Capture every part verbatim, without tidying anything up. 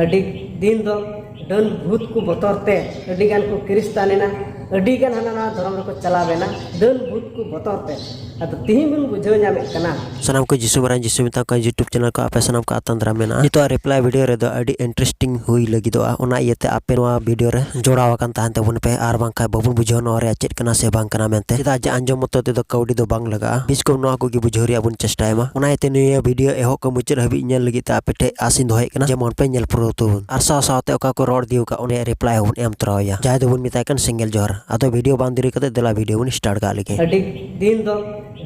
ᱟᱹᱰᱤ ᱫᱤᱱ ᱫᱚ ᱰᱟᱹᱱ ᱵᱷᱩᱛ ᱠᱚ ᱵᱚᱛᱚᱨ ᱛᱮ ᱟᱹᱰᱤ ᱜᱟᱱ ᱠᱚ ᱠᱷᱨᱤᱥᱴᱟᱱ ᱮᱱᱟ, ᱟᱹᱰᱤ ᱜᱟᱱ ᱦᱟᱱᱟ ᱱᱟᱣᱟ ᱫᱷᱚᱨᱚᱢ ᱨᱮᱠᱚ ᱪᱟᱞᱟᱣ ᱮᱱᱟ ᱰᱟᱹᱱ ᱵᱷᱩᱛ ᱠᱚ ᱵᱚᱛᱚᱨ ᱛᱮ᱾ ᱟᱫᱚ ᱛᱤᱦᱤᱧ ᱵᱚᱱ ᱵᱩᱡᱷᱟᱹᱣ ᱧᱟᱢᱮᱫ ᱠᱟᱱᱟ᱾ ᱥᱟᱱᱟᱢ ᱠᱚ ᱡᱤᱥᱩ ᱢᱟᱨᱟᱝ ᱡᱤᱥᱩ ᱢᱮᱛᱟ ᱠᱚᱣᱟ YouTube channel ᱠᱚ ᱟᱯᱮ ᱥᱟᱱᱟᱢ ᱠᱚ ᱟᱛᱟᱝ ᱫᱟᱨᱟᱢ ᱢᱮᱱᱟᱜᱼᱟ᱾ ᱱᱤᱛᱚᱜ reply video ᱨᱮᱫᱚ ᱟᱹᱰᱤ interesting ᱦᱩᱭ ᱞᱟᱹᱜᱤᱫᱚᱜᱼᱟ, ᱚᱱᱟ ᱤᱭᱟᱹᱛᱮ ᱟᱯᱮ ᱱᱚᱣᱟ video ᱨᱮ ᱡᱚᱲᱟᱣ ᱟᱠᱟᱱ ᱛᱟᱦᱮᱱ ᱛᱟᱵᱚᱱ ᱯᱮ, ᱟᱨ ᱵᱟᱝᱠᱷᱟᱱ ᱵᱟᱵᱚᱱ ᱵᱩᱡᱷᱟᱹᱣ ᱱᱚᱣᱟ ᱨᱮᱭᱟᱜ ᱪᱮᱫ ᱠᱟᱱᱟ ᱥᱮ ᱵᱟᱝ ᱠᱟᱱᱟ ᱢᱮᱱᱛᱮ᱾ ᱪᱮᱫᱟᱜ ᱡᱮ ᱟᱸᱡᱚᱢ ᱢᱚᱛᱚ ᱛᱮᱫᱚ ᱠᱟᱹᱣᱰᱤ ᱫᱚ ᱵᱟᱝ ᱞᱟᱜᱟᱜᱼᱟ᱾ ᱵᱤᱥ ᱠᱚᱢ ᱱᱚᱣᱟ ᱠᱚᱜᱮ ᱵᱩᱡᱷᱟᱹᱣ ᱨᱮᱭᱟᱜ ᱵᱚᱱ ᱪᱮᱥᱴᱟᱭ ᱢᱟ᱾ ᱚᱱᱟ ᱤᱭᱟᱹᱛᱮ ᱱᱤᱭᱟᱹ video ᱮᱦᱚᱵ ᱠᱷᱚᱱ ᱢᱩᱪᱟᱹᱫ ᱦᱟᱹᱵᱤᱡ ᱧᱮᱞ ᱞᱟᱹᱜᱤᱫ ᱛᱮ ᱟᱯᱮ ᱴᱷᱮᱱ ᱟᱥᱤᱧ ᱫᱚᱦᱚᱭᱮᱫ ᱠᱟᱱᱟ, ᱡᱮᱢᱚᱱ ᱯᱮ ᱧᱮᱞ ᱯᱩᱨᱟᱹᱣ ᱛᱟᱵᱚᱱ᱾ ᱟᱨ ᱥᱟᱶ ᱥᱟᱶᱛᱮ ᱚᱠᱟ ᱠᱚ ᱨᱚᱲ ᱤᱫᱤ ᱟᱠᱟᱫ, ᱚᱱᱟ ᱨᱮᱭᱟᱜ reply ᱦᱚᱸᱵᱚᱱ ᱮᱢ ᱛᱚᱨᱟᱣᱟᱭᱟ᱾ ᱡᱟᱦᱟᱸᱭ ᱫᱚᱵᱚᱱ ᱢᱮᱛᱟᱭ ᱠᱟᱱ ᱥᱮᱸᱜᱮᱞ ᱡᱚᱦᱟᱨ᱾ ᱟᱫᱚ video ᱵᱟᱝ ᱫᱮᱨᱤ ᱠᱟᱛᱮ ᱫᱮᱞᱟ video ᱵᱚᱱ start ᱠᱟᱜ ᱞᱮᱜᱮ᱾ ᱟᱹᱰᱤ ᱫᱤᱱ ᱫᱚ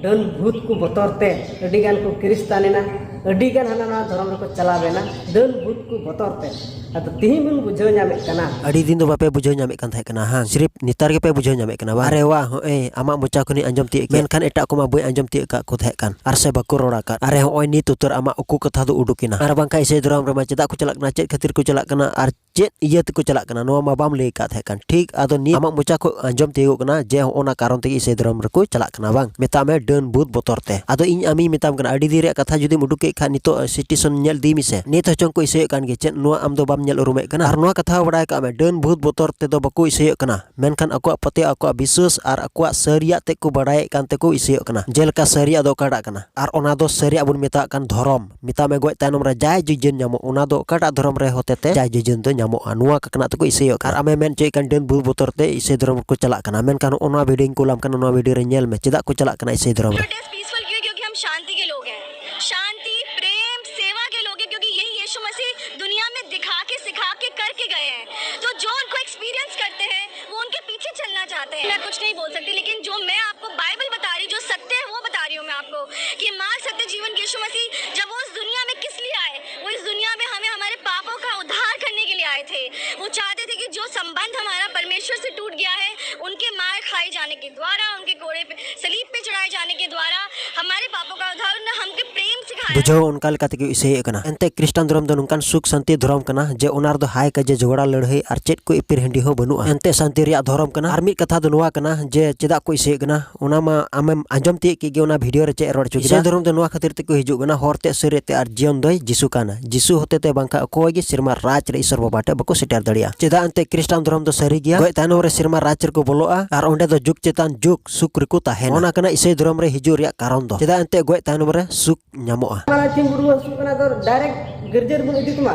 ᱰᱟᱹᱱ ᱵᱷᱩᱛ ᱠᱚ ᱵᱚᱛᱚᱨ ᱛᱮ ᱟᱹᱰᱤ ᱜᱟᱱ ᱠᱚ ᱠᱷᱨᱤᱥᱴᱟᱱ ᱮᱱᱟ, ᱟᱹᱰᱤ ᱜᱟᱱ ᱦᱟᱱᱟ ᱱᱟᱣᱟ ᱫᱷᱚᱨᱚᱢ ᱨᱮᱠᱚ ᱪᱟᱞᱟᱣ ᱮᱱᱟ ᱰᱟᱹᱱ ᱵᱷᱩᱛ ᱠᱚ ᱵᱚᱛᱚᱨ ᱛᱮ᱾ ᱟᱫᱚ ᱛᱤᱦᱤᱧ ᱵᱚᱱ ᱵᱩᱡᱷᱟᱹᱣ ᱧᱟᱢᱮᱫ ᱠᱟᱱᱟ᱾ ᱟᱹᱰᱤ ᱫᱤᱱ ᱫᱚ ᱵᱟᱯᱮ ᱵᱩᱡᱷᱟᱹᱣ ᱧᱟᱢᱮᱫ ᱠᱟᱱ ᱛᱟᱦᱮᱸ ᱠᱟᱱᱟ, ᱦᱟᱝ? ᱥᱤᱨᱤᱯ ᱱᱮᱛᱟᱨ ᱜᱮᱯᱮ ᱵᱩᱡᱷᱟᱹᱣ ᱧᱟᱢᱮᱫ ᱠᱟᱱᱟ, ᱵᱟᱝ? ᱟᱨᱮ ᱣᱟ, ᱦᱚᱸᱜᱼᱚᱭ ᱟᱢᱟᱜ ᱢᱚᱪᱟ ᱠᱷᱚᱱᱤᱧ ᱟᱸᱡᱚᱢ ᱛᱤᱭᱳᱜ ᱠᱮᱫ, ᱢᱮᱱᱠᱷᱟᱱ ᱮᱴᱟᱜ ᱠᱚᱢᱟ ᱵᱟᱹᱧ ᱟᱸᱡᱚᱢ ᱛᱤᱭᱳᱜ ᱠᱟᱜ ᱠᱚ ᱛᱟᱦᱮᱸ ᱠᱟᱱ, ᱟᱨ ᱥᱮ ᱵᱟᱠᱚ ᱨᱚᱲ ᱟᱠᱟᱫ᱾ ᱟᱨᱮ ᱦᱚᱸᱜᱼᱚᱭ ᱱᱤᱛ ᱩᱛᱟᱹᱨ ᱟᱢᱟᱜ ᱩᱠᱩ ᱠᱟᱛᱷᱟ ᱫᱚ ᱩᱰᱩᱠ ᱮᱱᱟ᱾ ᱟᱨ ᱵᱟᱝᱠᱷᱟᱱ ᱤᱥᱟᱹᱭ ᱫᱷᱚᱨᱚᱢ ᱨᱮᱢᱟ ᱪᱮᱫᱟᱜ ᱠᱚ ᱪᱟᱞᱟᱜ ᱠᱟᱱᱟ, ᱪᱮᱫ ᱠᱷᱟᱹᱛᱤᱨ ᱠᱚ ᱪᱟᱞᱟᱜ ᱠᱟᱱᱟ, ᱟᱨ ᱪᱮᱫ ᱤᱭᱟᱹ ᱛᱮᱠᱚ ᱪᱟᱞᱟᱜ ᱠᱟᱱᱟ, ᱱᱚᱣᱟ ᱢᱟ ᱵᱟᱢ ᱞᱟᱹᱭ ᱟᱠᱟᱫ ᱛᱟᱦᱮᱸ ᱠᱟᱱ᱾ ᱴᱷᱤᱠ, ᱟᱫᱚ ᱱᱤᱭᱟᱹ ᱟᱢᱟᱜ ᱢᱚᱪᱟ ᱠᱷᱚᱱ ᱟᱸᱡᱚᱢ ᱛᱤᱭᱳᱜᱚᱜ ᱠᱟᱱᱟ ᱡᱮ ᱦᱚᱸᱜᱼᱚ ᱱᱟ ᱠᱟᱨᱚᱱ ᱛᱮᱜᱮ ᱤᱥᱟᱹᱭ ᱫᱷᱚᱨᱚᱢ ᱨᱮᱠᱚ ᱪᱟᱞᱟᱜ ᱠᱟᱱᱟ, ᱵᱟᱝ? ᱢᱮᱛᱟᱜ ᱢᱮ ᱰᱟᱹᱱ ᱵᱷᱩᱛ ᱵᱚᱛᱚᱨ ᱛᱮ᱾ ᱟᱫᱚ ᱤᱧ ᱟᱢᱤᱧ ᱢᱮᱛᱟᱢ ᱠᱟᱱᱟ, ᱟᱹᱰᱤ ᱫᱤᱱ ᱨᱮᱭᱟᱜ ᱠᱟᱛᱷᱟ ᱡᱩᱫᱤᱢ ᱩᱰᱩᱠ ᱠᱮᱫ ᱠᱷᱟᱱ, ᱱᱤᱛᱚᱜ situation ᱧᱮᱞ ᱤᱫᱤ ᱢᱮᱥᱮ, ᱱᱤᱛ ᱦᱚᱸ ᱪᱚᱝ ᱠᱚ ᱤᱥᱟᱹᱭᱚᱜ ᱠᱟᱱ ᱜᱮ᱾ ᱪᱮᱫ ᱱᱚᱣᱟ ᱟᱢ ᱫᱚ ᱵᱟᱢ ᱧᱮᱞ ᱩᱨᱩᱢᱮᱫ ᱠᱟᱱᱟ? ᱟᱨ ᱱᱚᱣᱟ ᱠᱟᱛᱷᱟ ᱦᱚᱸ ᱵᱟᱲᱟᱭ ᱠᱟᱜ ᱢᱮ, ᱰᱟᱹᱱ ᱵᱷᱩᱛ ᱵᱚᱛᱚᱨ ᱛᱮᱫᱚ ᱵᱟᱠᱚ ᱤᱥᱟᱹᱭᱚᱜ ᱠᱟᱱᱟ, ᱢᱮᱱᱠᱷᱟᱱ ᱟᱠᱚᱣᱟᱜ ᱯᱟᱹᱛᱭᱟᱹᱣ, ᱟᱠᱚᱣᱟᱜ ᱵᱤᱥᱣᱟᱹᱥ ᱟᱨ ᱟᱠᱚᱣᱟᱜ ᱥᱟᱹᱨᱤᱭᱟᱜ ᱛᱮᱫ ᱠᱚ ᱵᱟᱲᱟᱭᱮᱫ ᱠᱟᱱ ᱛᱮᱠᱚ ᱤᱥᱟᱹᱭᱚᱜ ᱠᱟᱱᱟ᱾ ᱡᱮᱞᱮᱠᱟ ᱥᱟᱹᱨᱤᱭᱟᱜ ᱫᱚ ᱚᱠᱟᱴᱟᱜ ᱠᱟᱱᱟ? ᱟᱨ ᱚᱱᱟ ᱫᱚ ᱥᱟᱹᱨᱤᱭᱟᱜ ᱵᱚᱱ ᱢᱮᱛᱟᱜ ᱠᱟᱱ ᱫᱷᱚᱨᱚᱢ᱾ ᱢᱮᱛᱟᱜ ᱢᱮ ᱜᱚᱡ ᱛᱟᱭᱱᱚᱢ ᱨᱮ ᱡᱟᱭ ᱡᱚᱡᱚᱱ ᱧᱟᱢᱚᱜ, ᱚᱱᱟ ᱫᱚ ᱚᱠᱟᱴᱟᱜ ᱫᱷᱚᱨᱚᱢ ᱨᱮ ᱦᱚᱛᱮᱛᱮ ᱡᱟᱭ ᱡᱚᱡᱚᱱ ᱫᱚ ᱧᱟᱢᱚᱜᱼᱟ? ᱱᱚᱣᱟ ᱠᱟᱠᱱᱟᱜ ᱛᱮᱠᱚ ᱤᱥᱟᱹᱭᱚᱜ ᱠᱟᱱᱟ᱾ ᱟᱨ ᱟᱢᱮ ᱢᱮᱱ ᱦᱚᱪᱚᱭᱮᱫ ᱠᱟᱱ ᱰᱟᱹᱱ ᱵᱷᱩᱛ ᱵᱚᱛᱚᱨ ᱛᱮ ᱤᱥᱟᱹᱭ ᱫᱷᱚᱨᱚᱢ ᱨᱮᱠᱚ ᱪᱟᱞᱟᱜ ᱠᱟᱱᱟ, ᱢᱮᱱᱠᱷᱟᱱ ᱚᱱᱟ video ᱧ ᱠᱩᱞᱟᱢ ᱠᱟᱱᱟ, ᱱᱚᱣᱟ video ᱨᱮ ᱧᱮᱞ ᱢᱮ ᱪᱮᱫᱟᱜ ᱠᱚ ᱪᱟᱞᱟᱜ ᱠᱟᱱᱟ ᱤᱥᱟᱹᱭ ᱫᱷᱚᱨᱚᱢ ᱨᱮ᱾ प्रोटेस्ट पीसफुल क्यों है? क्योंकि हम शांति के लोग हैं, शांति, प्रेम, सेवा के लोग हैं, क्योंकि यही यीशु मसीह दुनिया में दिखा के, सिखा के, करके गए हैं। तो जो उनको एक्सपीरियंस करते हैं, वो उनके पीछे चलना चाहते हैं। मैं कुछ नहीं बोल सकती, लेकिन जो मैं आपको बाइबल बता रही, जो सत्य है, वो बता रही हूँ मैं आपको, कि मार्ग, सत्य, जीवन यीशु मसीह जब वो इस दुनिया में किस लिए आए, वो इस दुनिया में हमें हमारे पापों का उद्धार करने के लिए आए थे। वो चाहते थे कि जो संबंध हमारा परमेश्वर से टूट गया है, उनके मार खाए जाने के द्वारा, उनके कोड़े पे, सलीब पे चढ़ाए जाने के द्वारा हमारे पापों का उद्धार, उन्होंने हमके प्रेम सिखाया। ᱵᱩᱡᱷᱟᱹᱣ ᱚᱱᱠᱟ ᱞᱮᱠᱟ ᱛᱮᱠᱚ ᱤᱥᱟᱹᱭᱮᱫ ᱠᱟᱱᱟ᱾ ᱮᱱᱛᱮ ᱠᱷᱨᱤᱥᱴᱟᱱ ᱫᱷᱚᱨᱚᱢ ᱫᱚ ᱱᱚᱝᱠᱟᱱ ᱥᱩᱠ ᱥᱟᱱᱛᱤ ᱫᱷᱚᱨᱚᱢ ᱠᱟᱱᱟ ᱡᱮ ᱚᱱᱟ ᱨᱮᱫᱚ ᱦᱟᱭ ᱠᱟᱡᱮ ᱡᱷᱚᱜᱽᱲᱟ ᱞᱟᱹᱲᱦᱟᱹᱭ ᱟᱨ ᱪᱮᱫ ᱠᱚ ᱮᱯᱤᱨ ᱦᱤᱸᱰᱤ ᱦᱚᱸ ᱵᱟᱹᱱᱩᱜᱼᱟ᱾ ᱮᱱᱛᱮ ᱥᱟᱱᱛᱤ ᱨᱮᱭᱟᱜ ᱫᱷᱚᱨᱚᱢ ᱠᱟᱱᱟ᱾ ᱟᱨ ᱢᱤᱫ ᱠᱟᱛᱷᱟ ᱫᱚ ᱱᱚᱣᱟ ᱠᱟᱱᱟ ᱡᱮ ᱪᱮᱫᱟᱜ ᱠᱚ ᱤᱥᱟᱹᱭᱮᱫ ᱠᱟᱱᱟ, ᱚᱱᱟ ᱢᱟ ᱟᱢᱮᱢ ᱟᱸᱡᱚᱢ ᱛᱤᱭᱳᱜ ᱠᱮᱫ ᱜᱮ ᱚᱱᱟ ᱵᱷᱤᱰᱤᱭᱳ ᱨᱮ ᱪᱮᱫ ᱮ ᱨᱚᱲ ᱦᱚᱪᱚ ᱠᱮᱫᱟ᱾ ᱤᱥᱟᱹᱭ ᱫᱷᱚᱨᱚᱢ ᱫᱚ ᱱᱚᱣᱟ ᱠᱷᱟᱹᱛᱤᱨ ᱛᱮᱠᱚ ᱦᱤᱡᱩᱜ ᱠᱟᱱᱟ, ᱦᱚᱨ ᱛᱮ, ᱥᱟᱹᱨᱤ ᱛᱮ ᱟᱨ ᱡᱤᱭᱚᱱ ᱫᱚᱭ ᱡᱤᱥᱩ ᱠᱟᱱᱟ᱾ ᱡᱤᱥᱩ ᱦᱚᱛᱮ ᱛᱮ ᱵᱟᱝᱠᱷᱟᱱ ᱚᱠᱚᱭ ᱜᱮ ᱥᱮᱨᱢᱟ ᱨᱟᱡᱽ ᱨᱮ ᱤᱥᱚᱨ ᱵᱟᱵᱟ ᱴᱷᱮᱱ ᱵᱟᱠᱚ ᱥᱮᱴᱮᱨ ᱫᱟᱲᱮᱭᱟᱜᱼᱟ᱾ ᱪᱮᱫᱟᱜ ᱮᱱᱛᱮ ᱠᱷᱨᱤᱥᱴᱟᱱ ᱫᱷᱚᱨᱚᱢ ᱫᱚ ᱥᱟᱹᱨᱤ ᱜᱮᱭᱟ, ᱜᱚᱡ ᱛᱟᱭᱱᱚᱢ ᱨᱮ ᱥᱮᱨᱢᱟ ᱨᱟᱡᱽ ᱨᱮᱠᱚ ᱵᱚᱞᱚᱜᱼᱟ ᱟᱨ ᱚᱸᱰᱮ ᱫᱚ ᱡᱩᱜᱽ ᱪᱮᱛᱟᱱ ᱡᱩᱜᱽ ᱥᱩᱠ ᱨᱮᱠᱚ ᱛᱟᱦᱮᱱᱟ᱾ ᱚᱱᱟ ᱠᱟᱱᱟ ᱤᱥᱟᱹᱭ ᱫᱷᱚᱨᱚᱢ ᱨᱮ ᱦᱤᱡᱩᱜ ᱨᱮᱭᱟᱜ ᱠᱟᱨᱚᱱ ᱫᱚ᱾ ᱪᱮᱫᱟᱜ ᱮᱱᱛᱮ ᱜᱚᱡ ᱛᱟᱭᱱᱚᱢ ᱨᱮ ᱥᱩᱠ ᱧᱟᱢᱚᱜᱼᱟ᱾ ᱢᱟᱱᱮ ᱛᱤᱱ ᱵᱩᱨᱩ ᱦᱟᱹᱥᱩ ᱠᱟᱱᱟ ᱫᱚ ᱰᱟᱭᱨᱮᱠᱴ ᱜᱤᱨᱡᱟᱹ ᱨᱮᱵᱚᱱ ᱤᱫᱤ ᱠᱚᱢᱟ᱾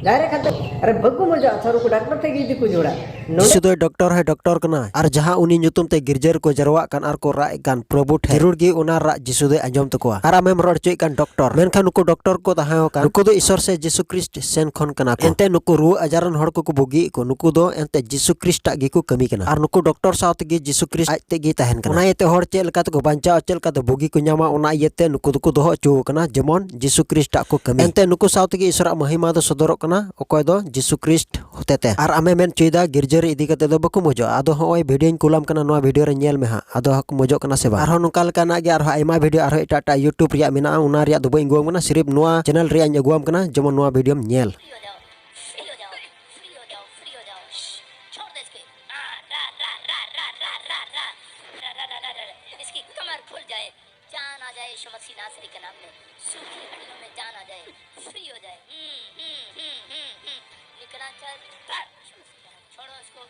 ᱰᱟᱭᱨᱮᱠᱴ ᱦᱟᱛᱮ, ᱟᱨᱮ ᱵᱟᱹᱜᱩ ᱢᱚᱡᱟ ᱟᱛᱷᱟᱨᱩ ᱠᱚ ᱰᱟᱠᱛᱟᱨ ᱴᱷᱮᱡ ᱜᱮ ᱤᱫᱤ ᱠᱚ ᱡᱚᱲᱟ᱾ ᱱᱚᱰᱮ ᱡᱤᱥᱩ ᱫᱚᱭ ᱰᱚᱠᱴᱚᱨ ᱦᱚᱸᱭ ᱰᱚᱠᱴᱚᱨ ᱠᱟᱱᱟ, ᱟᱨ ᱡᱟᱦᱟᱸ ᱩᱱᱤ ᱧᱩᱛᱩᱢ ᱛᱮ ᱜᱤᱨᱡᱟᱹ ᱨᱮᱠᱚ ᱡᱟᱨᱣᱟᱜ ᱠᱟᱱ ᱟᱨ ᱠᱚ ᱨᱟᱜ ᱮᱫ ᱠᱟᱱ ᱯᱨᱚᱵᱷᱩ ᱴᱷᱮᱱ, ᱡᱟᱹᱨᱩᱲ ᱜᱮ ᱚᱱᱟ ᱨᱟᱜ ᱡᱤᱥᱩ ᱫᱚᱭ ᱟᱸᱡᱚᱢ ᱛᱟᱠᱚᱣᱟ᱾ ᱟᱨ ᱟᱢᱮᱢ ᱨᱚᱲ ᱦᱚᱪᱚᱭᱮᱫ ᱠᱟᱱ ᱰᱚᱠᱴᱚᱨ, ᱢᱮᱱᱠᱷᱟᱱ ᱱᱩᱠᱩ ᱰᱚᱠᱴᱚᱨ ᱠᱚ ᱛᱟᱦᱮᱸ ᱟᱠᱟᱱ, ᱱᱩᱠᱩ ᱫᱚ ᱤᱥᱚᱨ ᱥᱮ ᱡᱤᱥᱩ ᱠᱷᱨᱤᱥᱴ ᱥᱮᱱ ᱠᱷᱚᱱ ᱠᱟᱱᱟ ᱠᱚ᱾ ᱮᱱᱛᱮ ᱱᱩᱠᱩ ᱨᱩᱣᱟᱹ ᱟᱡᱟᱨ ᱨᱮᱱ ᱦᱚᱲ ᱠᱚᱠᱚ ᱵᱩᱜᱤᱭᱮᱫ ᱠᱚ, ᱱᱩᱠᱩ ᱫᱚ ᱮᱱᱛᱮ ᱡᱤᱥᱩ ᱠᱷᱨᱤᱥᱴ ᱟᱜ ᱜᱮᱠᱚ ᱠᱟᱹᱢᱤ ᱠᱟᱱᱟ᱾ ᱟᱨ ᱱᱩᱠᱩ ᱰᱚᱠᱴᱚᱨ ᱥᱟᱶ ᱛᱮᱜᱮ ᱡᱤᱥᱩ ᱠᱷᱨᱤᱥᱴ ᱟᱡ ᱛᱮᱜᱮᱭ ᱛᱟᱦᱮᱱ ᱠᱟᱱᱟ᱾ ᱚᱱᱟ ᱤᱭᱟᱹᱛᱮ ᱦᱚᱲ ᱪᱮᱫ ᱞᱮᱠᱟ ᱛᱮᱠᱚ ᱵᱟᱧᱪᱟᱣ, ᱪᱮᱫ ᱞᱮᱠᱟ ᱛᱮ ᱵᱩᱜᱤ ᱠᱚ ᱧᱟᱢᱟ, ᱚᱱᱟ ᱤᱭᱟᱹᱛᱮ ᱱᱩᱠᱩ ᱫᱚᱠᱚ ᱫᱚᱦᱚ ᱦᱚᱪᱚ ᱟᱠᱟᱱᱟ, ᱡᱮᱢᱚᱱ ᱡᱤᱥᱩ ᱠᱷᱨᱤᱥᱴ ᱟᱜ ᱠᱚ ᱠᱟᱹᱢᱤ᱾ ᱮᱱᱛᱮ ᱱᱩᱠᱩ ᱥᱟᱶ ᱛᱮᱜᱮ ᱤᱥᱚᱨᱟᱜ ᱢᱚᱦᱤᱢᱟ ᱫᱚ ᱥᱚᱫᱚᱨᱚᱜ ᱠᱟᱱᱟ, ᱚᱠᱚᱭ ᱫᱚ ᱡᱤᱥᱩ ᱠᱷᱨᱤᱥᱴ ᱦᱚᱛᱮᱛᱮ᱾ ᱟᱨ ᱟᱢᱮ ᱢᱮᱱ ᱦᱚᱪᱚᱭᱮᱫᱟ ᱜᱤᱨᱡᱟᱹ ᱨᱮ ᱤᱫᱤ ᱠᱟᱛᱮ ᱫᱚ ᱵᱟᱠᱚ ᱢᱚᱡᱚᱜᱼᱟ᱾ ᱟᱫᱚ ᱦᱚᱸᱜᱼᱚᱭ ᱵᱷᱤᱰᱤᱭᱳᱧ ᱠᱩᱞᱟᱢ ᱠᱟᱱᱟ, ᱱᱚᱣᱟ ᱵᱷᱤᱰᱤᱭᱳ ᱨᱮ ᱧᱮᱞ ᱢᱮ ᱦᱟᱸᱜ, ᱟᱫᱚ ᱦᱚᱸᱠᱚ ᱢᱚᱡᱚᱜ ᱠᱟᱱᱟ ᱥᱮ ᱵᱟᱝ᱾ ᱟᱨᱦᱚᱸ ᱱᱚᱝᱠᱟ ᱞᱮᱠᱟᱱᱟᱜ ᱜᱮ ᱟᱨᱦᱚᱸ ᱟᱭᱢᱟ ᱵᱷᱤᱰᱤᱭᱳ ᱟᱨᱦᱚᱸ ᱮᱴᱟᱜ ᱮᱴᱟᱜ YouTube ᱨᱮᱭᱟᱜ ᱢᱮᱱᱟᱜᱼᱟ, ᱚᱱᱟ ᱨᱮᱭᱟᱜ ᱫᱚ ᱵᱟᱹᱧ ᱟᱹᱜᱩᱣᱟᱢ ᱠᱟᱱᱟ, ᱥᱤᱨᱤᱯ ᱱᱚᱣᱟ ᱪᱮᱱᱮᱞ ᱨᱮᱭᱟᱜ ᱤᱧ ᱟᱹᱜᱩᱣᱟᱢ ᱠᱟᱱᱟ, ᱡᱮᱢᱚᱱ ᱱᱚᱣᱟ ᱵᱷᱤᱰᱤᱭᱳᱢ ᱧᱮᱞ᱾ Free हो जाओ, free हो जाओ, free हो जाओ। श्श, छोड़ दे इसके। रा, रा, रा। इसकी कमर खुल जाए, जान आ जाए यीशु मसीह नासरी के नाम में। सूखी हड्डियों में जान आ जाए, फ्री हो जाए। हम्म, हम्म, हम्म, हम्म, हम्म। निकला चल, छोड़ो इसको।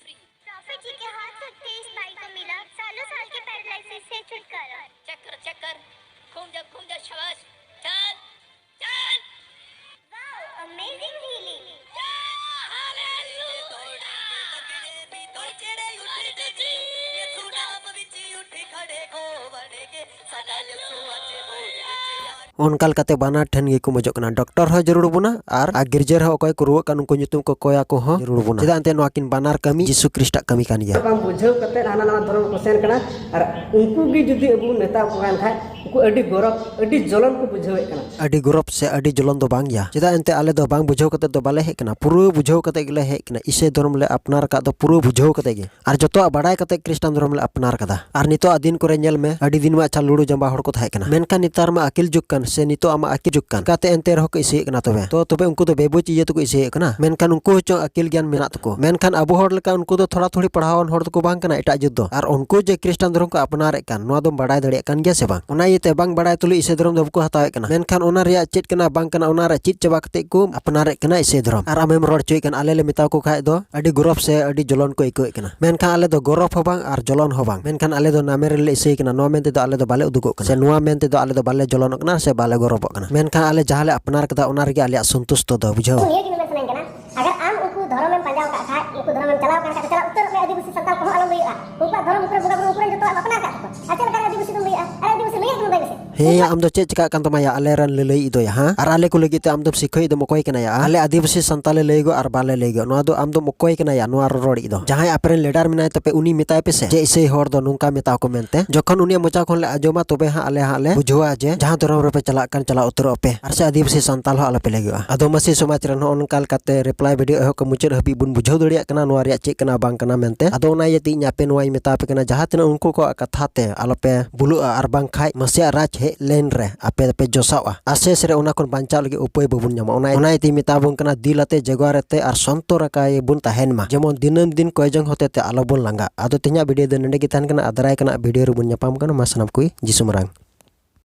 Free। प्रॉफिट जी के हाथ से तेज बाई को मिला सालों साल के पैरालिसिस से छुटकारा। चेक कर, चेक कर। घूम जा, घूम जा, शाबाश। चल, चल। Wow, amazing healing। हालेलुया। ᱚᱱᱠᱟ ᱞᱮᱠᱟᱛᱮ ᱵᱟᱱᱟᱨ ᱴᱷᱮᱱ ᱜᱮᱠᱚ ᱢᱚᱡᱚᱜ ᱠᱟᱱᱟ᱾ ᱰᱚᱠᱴᱚᱨ ᱦᱚᱸ ᱡᱟᱹᱨᱩᱲ ᱵᱚᱱᱟ ᱟᱨ, ᱟᱨ ᱜᱤᱨᱡᱟᱹ ᱨᱮᱦᱚᱸ ᱚᱠᱚᱭ ᱠᱚ ᱨᱩᱣᱟᱹᱜ ᱠᱟᱱ ᱩᱱᱠᱩ ᱧᱩᱛᱩᱢ ᱠᱚ ᱠᱚᱭᱟ ᱠᱚ ᱦᱚᱸ ᱡᱟᱹᱨᱩᱲ ᱵᱚᱱᱟ᱾ ᱪᱮᱫᱟᱜ ᱮᱱᱛᱮ ᱱᱚᱣᱟ ᱠᱤᱱ ᱵᱟᱱᱟᱨ ᱠᱟᱹᱢᱤ ᱡᱤᱥᱩ ᱠᱷᱨᱤᱥᱴᱟᱜ ᱠᱟᱹᱢᱤ ᱠᱟᱱ ᱜᱮᱭᱟ᱾ ᱵᱟᱝ ᱵᱩᱡᱷᱟᱹᱣ ᱠᱟᱛᱮ ᱦᱟᱱᱟ ᱱᱟᱣᱟ ᱫᱷᱚᱨᱚᱢ ᱠᱚ ᱥᱮᱱ ᱠᱟᱱᱟ᱾ ᱟᱨ ᱩᱱᱠᱩ ᱜᱮ ᱡᱩᱫᱤ ᱟᱵᱚ ᱵᱚᱱ ᱢᱮᱛᱟ ᱠᱚ ᱠᱟᱱ ᱠᱷᱟᱡ, ᱩᱱᱠᱩ ᱟᱹᱰᱤ ᱜᱚᱨᱚᱵ, ᱟᱹᱰᱤ ᱡᱚᱞᱚᱱ ᱠᱚ ᱵᱩᱡᱷᱟᱹᱣᱮᱫ ᱠᱟᱱᱟ᱾ ᱟᱹᱰᱤ ᱜᱚᱨᱚᱵ ᱥᱮ ᱟᱹᱰᱤ ᱡᱚᱞᱚᱱ ᱫᱚ ᱵᱟᱝ ᱜᱮᱭᱟ᱾ ᱪᱮᱫᱟᱜ ᱮᱱᱛᱮ ᱟᱞᱮ ᱫᱚ ᱵᱟᱝ ᱵᱩᱡᱷᱟᱹᱣ ᱠᱟᱛᱮ ᱫᱚ ᱵᱟᱞᱮ ᱦᱮᱡ ᱠᱟᱱᱟ, ᱯᱩᱨᱟᱹ ᱵᱩᱡᱷᱟᱹᱣ ᱠᱟᱛᱮ ᱜᱮᱞᱮ ᱦᱮᱡ ᱠᱟᱱᱟ᱾ ᱤᱥᱟᱹᱭ ᱫᱷᱚᱨᱚᱢ ᱞᱮ ᱟᱯᱱᱟᱨ ᱟᱠᱟᱫ ᱫᱚ ᱯᱩᱨᱟᱹ ᱵᱩᱡᱷᱟᱹᱣ ᱠᱟᱛᱮ ᱜᱮ᱾ ᱟᱨ ᱡᱚᱛᱚᱣᱟᱜ ᱵᱟᱲᱟᱭ ᱠᱟᱛᱮ ᱠᱷᱨᱤᱥᱴᱟᱱ ᱫᱷᱚᱨᱚᱢ ᱞᱮ ᱟᱯᱱᱟᱨ ᱠᱟᱫᱟ᱾ ᱟᱨ ᱱᱤᱛᱚᱜ ᱟᱜ ᱫᱤᱱ ᱠᱚᱨᱮ ᱧᱮᱞ ᱢᱮ, ᱟᱹᱰᱤ ᱫᱤᱱ ᱢᱟ ᱟᱪᱪᱷᱟ ᱞᱩᱲᱩ ᱡᱟᱸᱵᱟ ᱦᱚᱲ ᱠᱚ ᱛᱟᱦᱮᱸ ᱠᱟᱱᱟ, ᱢᱮᱱᱠᱷᱟᱱ ᱱᱮᱛᱟᱨ ᱢᱟ ᱟᱹᱠᱤᱞ ᱡᱩᱜᱽ ᱠᱟᱱ, ᱥᱮ ᱱᱤᱛᱚᱜ ᱟᱢᱟᱜ ᱟᱹᱠᱤᱞ ᱡᱩᱜᱽ ᱠᱟᱱ, ᱪᱤᱠᱟᱛᱮ ᱮᱱᱛᱮ ᱨᱮᱦᱚᱸ ᱠᱚ ᱤᱥᱟᱹᱭᱮᱫ ᱠᱟᱱᱟ? ᱛᱚᱵᱮ ᱛᱚ ᱛᱚᱵᱮ ᱩᱱᱠᱩ ᱫᱚ ᱵᱮᱵᱩᱡ ᱤᱭᱟᱹ ᱛᱮᱠᱚ ᱤᱥᱟᱹᱭᱮᱫ ᱠᱟᱱᱟ, ᱢᱮᱱᱠᱷᱟᱱ ᱩᱱᱠᱩ ᱦᱚᱸ ᱪᱚᱝ ᱟᱹᱠᱤᱞ ᱜᱮᱭᱟᱱ ᱢᱮᱱᱟᱜ ᱛᱟᱠᱚ, ᱢᱮᱱᱠᱷᱟᱱ ᱟᱵᱚ ᱦᱚᱲ ᱞᱮᱠᱟ ᱩᱱᱠᱩ ᱫᱚ ᱛᱷᱚᱲᱟ ᱛᱷᱩᱲᱤ ᱯᱟᱲᱦᱟᱣᱟᱱ ᱦᱚᱲ ᱫᱚᱠᱚ ᱵᱟᱝ ᱠᱟᱱᱟ ᱮᱴᱟᱜ ᱡᱟᱹᱛ ᱫᱚ᱾ ᱟᱨ ᱩᱱᱠᱩ ᱡᱮ ᱠᱷᱨᱤᱥᱴᱟᱱ ᱫᱷᱚᱨᱚᱢ ᱠᱚ ᱟᱯᱱᱟᱨᱮᱫ ᱠᱟᱱ, ᱱᱚᱣᱟ ᱫᱚᱢ ᱵᱟᱲᱟᱭ ᱫᱟᱲᱮᱭᱟᱜ ᱠᱟᱱ ᱜᱮᱭᱟ ᱥᱮ ᱵᱟᱝ? ᱚᱱᱟ ᱤᱭᱟᱹᱛᱮ ᱵᱟᱝ ᱵᱟᱲᱟᱭ ᱛᱩᱞᱩᱡ ᱤᱥᱟᱹᱭ ᱫᱷᱚᱨᱚᱢ ᱫᱚ ᱵᱟᱠᱚ ᱦᱟᱛᱟᱣᱮᱫ ᱠᱟᱱᱟ, ᱢᱮᱱᱠᱷᱟᱱ ᱚᱱᱟ ᱨᱮᱭᱟᱜ ᱪᱮᱫ ᱠᱟᱱᱟ ᱵᱟᱝ ᱠᱟᱱᱟ, ᱚᱱᱟ ᱨᱮ ᱪᱮᱫ ᱪᱟᱵᱟ ᱠᱟᱛᱮ ᱠᱚ ᱟᱯᱱᱟᱨᱮᱫ ᱠᱟᱱᱟ ᱤᱥᱟᱹᱭ ᱫᱷᱚᱨᱚᱢ᱾ ᱟᱨ ᱟᱢᱮᱢ ᱨᱚᱲ ᱦᱚᱪᱚᱭᱮᱫ ᱠᱟᱱᱟ, ᱟᱞᱮ ᱞᱮ ᱢᱮᱛᱟ ᱠᱚ ᱠᱷᱟᱡ ᱫᱚ ᱟᱹᱰᱤ ᱜᱚᱨᱚᱵ ᱥᱮ ᱟᱹᱰᱤ ᱡᱚᱞᱚᱱ ᱠᱚ ᱟᱹᱭᱠᱟᱹᱣᱮᱫ ᱠᱟᱱᱟ, ᱢᱮᱱᱠᱷᱟᱱ ᱟᱞᱮ ᱫᱚ ᱜᱚᱨᱚᱵ ᱦᱚᱸ ᱵᱟᱝ ᱟᱨ ᱡᱚᱞᱚᱱ ᱦᱚᱸ ᱵᱟᱝ, ᱢᱮᱱᱠᱷᱟᱱ ᱟᱞᱮ ᱫᱚ ᱱᱟᱢᱮ ᱨᱮᱞᱮ ᱤᱥᱟᱹᱭ ᱠᱟᱱᱟ, ᱱᱚᱣᱟ ᱢᱮᱱᱛᱮ ᱫᱚ ᱟᱞᱮ ᱫᱚ ᱵᱟᱞᱮ ᱩᱫᱩᱜᱚᱜ ᱠᱟᱱᱟ, ᱥᱮ ᱱᱚᱣᱟ ᱢᱮᱱᱛᱮ ᱫᱚ ᱟᱞᱮ ᱫᱚ ᱵᱟᱞᱮ ᱡᱚᱞᱚᱱᱚᱜ ᱠᱟᱱᱟ ᱥᱮ ᱵᱟᱞᱮ ᱜᱚᱨᱚᱵᱚᱜ ᱠᱟᱱᱟ, ᱢᱮᱱᱠᱷᱟᱱ ᱟᱞᱮ ᱡᱟᱦᱟᱸ ᱞᱮ ᱟᱯᱱᱟᱨ ᱠᱟᱫᱟ ᱚᱱᱟ ᱨᱮᱜᱮ ᱟᱞᱮᱭᱟᱜ ᱥᱚᱱᱛᱩᱥᱴᱚ ᱫᱚ, ᱵᱩᱡᱷᱟᱹᱣ᱾ ᱱᱤᱭᱟᱹ ᱜᱮ ᱢᱮᱱ ᱥᱟᱱᱟᱧ ᱠᱟᱱᱟ, ᱟᱜᱟᱨ ᱟᱢ ᱩᱱᱠᱩ ᱫᱷᱚᱨᱚᱢᱮᱢ ᱯᱟᱸᱡᱟ ᱟᱠᱟᱫ ᱠᱷᱟᱡ, ᱩᱱᱠᱩ ᱫᱷᱚᱨᱚᱢᱮᱢ ᱪᱟᱞᱟᱣ ᱟᱠᱟᱱ ᱠᱷᱟᱡ, ᱪᱟᱞᱟᱣ ᱩᱛᱟᱹᱨᱚᱜ ᱢᱮ, ᱟᱹᱫᱤᱵᱟᱹᱥᱤ ᱥᱟᱱᱛᱟᱲ ᱠᱚᱦᱚᱸ ᱟᱞᱚᱢ ᱞᱟᱹᱭᱟᱜᱼᱟ᱾ ᱩᱱᱠᱩᱣᱟᱜ ᱫᱷᱚᱨᱚᱢ ᱩᱯᱨᱩᱢ ᱵᱚᱸᱜᱟ ᱵᱩᱨᱩ ᱩᱯᱨᱩᱢ ᱡᱚᱛᱚᱣᱟᱜ ᱟᱯᱱᱟᱨ ᱟᱠᱟᱫ ᱛᱟᱠᱚᱣᱟ᱾ ᱟᱨ ᱪᱮᱫ ᱞᱮᱠᱟᱨᱮ ᱟᱹᱫᱤᱵᱟᱹᱥᱤ ᱫᱚᱢ ᱞᱟᱹᱭᱟᱜᱼᱟ? ᱟᱨ ᱟᱹᱫᱤᱵᱟᱹᱥᱤ ᱞᱟᱹᱭᱟᱜ ᱠᱟᱱᱟ ᱵᱟᱭ ᱵᱮᱥᱮ? ᱦᱮᱸᱭᱟ, ᱟᱢ ᱫᱚ ᱪᱮᱫ ᱪᱤᱠᱟᱜ ᱠᱟᱱ ᱛᱟᱢᱟ ᱭᱟ? ᱟᱞᱮ ᱨᱮᱱ ᱞᱟᱹᱞᱟᱹᱭᱤᱡ ᱫᱚ ᱭᱟ, ᱦᱟᱸ? ᱟᱨ ᱟᱞᱮ ᱠᱚ ᱞᱟᱹᱜᱤᱫ ᱛᱮ ᱟᱢ ᱫᱚᱢ ᱥᱤᱠᱷᱟᱹᱭᱤᱡ ᱫᱚᱢ ᱚᱠᱚᱭ ᱠᱟᱱᱟ ᱭᱟ? ᱟᱞᱮ ᱟᱹᱫᱤᱵᱟᱹᱥᱤ ᱥᱟᱱᱛᱟᱲ ᱞᱮ ᱞᱟᱹᱭ ᱜᱚ ᱟᱨ ᱵᱟᱞᱮ ᱞᱟᱹᱭ ᱜᱚ, ᱱᱚᱣᱟ ᱫᱚ ᱟᱢ ᱫᱚᱢ ᱚᱠᱚᱭ ᱠᱟᱱᱟ ᱭᱟ ᱱᱚᱣᱟ ᱨᱚᱨᱚᱲᱤᱡ ᱫᱚ? ᱡᱟᱦᱟᱸᱭ ᱟᱯᱮ ᱨᱮᱱ leader ᱢᱮᱱᱟᱭ ᱛᱟᱯᱮ, ᱩᱱᱤ ᱢᱮᱛᱟᱭ ᱯᱮ ᱥᱮ ᱡᱮ ᱤᱥᱟᱹᱭ ᱦᱚᱲ ᱫᱚ ᱱᱚᱝᱠᱟ ᱢᱮᱛᱟ ᱠᱚ ᱢᱮᱱᱛᱮ᱾ ᱡᱚᱠᱷᱚᱱ ᱩᱱᱤᱭᱟᱜ ᱢᱚᱪᱟ ᱠᱷᱚᱱ ᱞᱮ ᱟᱸᱡᱚᱢᱟ, ᱛᱚᱵᱮ ᱦᱟᱸᱜ ᱟᱞᱮ ᱦᱟᱸᱜ ᱞᱮ ᱵᱩᱡᱷᱟᱹᱣᱟ ᱡᱮ ᱡᱟᱦᱟᱸ ᱫᱷᱚᱨᱚᱢ ᱨᱮᱯᱮ ᱪᱟᱞᱟᱜ ᱠᱟᱱ, ᱪᱟᱞᱟᱣ ᱩᱛᱟᱹᱨᱚᱜ ᱯᱮ, ᱟᱨ ᱥᱮ ᱟᱹᱫᱤᱵᱟᱹᱥᱤ ᱥᱟᱱᱛᱟᱲ ᱦᱚᱸ ᱟᱞᱚᱯᱮ ᱞᱟᱹᱭ ᱜᱚᱜᱼᱟ᱾ ᱟᱫᱚ ᱢᱟᱹᱥᱤ ᱥᱚᱢᱟᱡᱽ ᱨᱮᱱ ᱦᱚᱸ ᱚᱱᱠᱟ ᱞᱮᱠᱟᱛᱮ reply video ᱮᱦᱚᱵ ᱠᱷᱚᱱ ᱢᱩᱪᱟᱹᱫ ᱦᱟᱹᱵᱤᱡ ᱵᱚᱱ ᱵᱩᱡᱷᱟᱹᱣ ᱫᱟᱲᱮᱭᱟᱜ ᱠᱟᱱᱟ ᱱᱚᱣᱟ ᱨᱮᱭᱟᱜ ᱪᱮᱫ ᱠᱟᱱᱟ ᱵᱟᱝ ᱠᱟᱱᱟ ᱢᱮᱱᱛᱮ᱾ ᱟᱫᱚ ᱚᱱᱟ ᱤᱭᱟᱹᱛᱮ ᱤᱧ ᱟᱯᱮ ᱱᱚᱣᱟᱧ ᱢᱮᱛᱟ ᱯᱮ ᱠᱟᱱᱟ, ᱡᱟᱦᱟᱸ ᱛᱤᱱᱟᱹᱜ ᱩᱱᱠᱩ ᱠᱚᱣᱟᱜ ᱠᱟᱛᱷᱟ ᱛᱮ ᱟᱞᱚᱯᱮ ᱵᱩᱞᱩᱜᱼᱟ, ᱟᱨ ᱵᱟᱝᱠᱷᱟᱡ ᱢᱟᱹᱥᱤᱭᱟᱜ ᱨᱟᱡᱽ ᱦᱮᱡ ᱞᱮᱱ ᱨᱮ ᱟᱯᱮ ᱫᱚᱯᱮ ᱡᱚᱥᱟᱣᱼᱟ᱾ ᱟᱥᱮᱥ ᱨᱮ ᱚᱱᱟ ᱠᱷᱚᱱ ᱵᱟᱧᱪᱟᱣ ᱞᱟᱹᱜᱤᱫ ᱩᱯᱟᱹᱭ ᱵᱟᱵᱚᱱ ᱧᱟᱢᱟ᱾ ᱚᱱᱟ, ᱚᱱᱟ ᱤᱭᱟᱹᱛᱮᱧ ᱢᱮᱛᱟ ᱵᱚᱱ ᱠᱟᱱᱟ, ᱫᱤᱞ ᱟᱛᱮ, ᱡᱟᱜᱣᱟᱨ ᱟᱛᱮ ᱟᱨ ᱥᱚᱱᱛᱚᱨ ᱟᱠᱟᱭ ᱵᱚᱱ ᱛᱟᱦᱮᱱ ᱢᱟ, ᱡᱮᱢᱚᱱ ᱫᱤᱱᱟᱹᱢ ᱫᱤᱱ ᱠᱚᱭ ᱡᱚᱝ ᱦᱚᱛᱮ ᱛᱮ ᱟᱞᱚᱵᱚᱱ ᱞᱟᱸᱜᱟᱜ᱾ ᱟᱫᱚ ᱛᱮᱦᱮᱧᱟᱜ video ᱫᱚ ᱱᱚᱸᱰᱮ ᱜᱮ ᱛᱟᱦᱮᱱ ᱠᱟᱱᱟ᱾ ᱟᱨ ᱫᱟᱨᱟᱭ ᱠᱟᱱᱟ video ᱨᱮᱵᱚᱱ ᱧᱟᱯᱟᱢ ᱠᱟᱱᱟ᱾ ᱢᱟ ᱥᱟᱱᱟᱢ ᱠᱚᱭ ᱡᱤᱥᱩ ᱢᱟᱨᱟᱝ᱾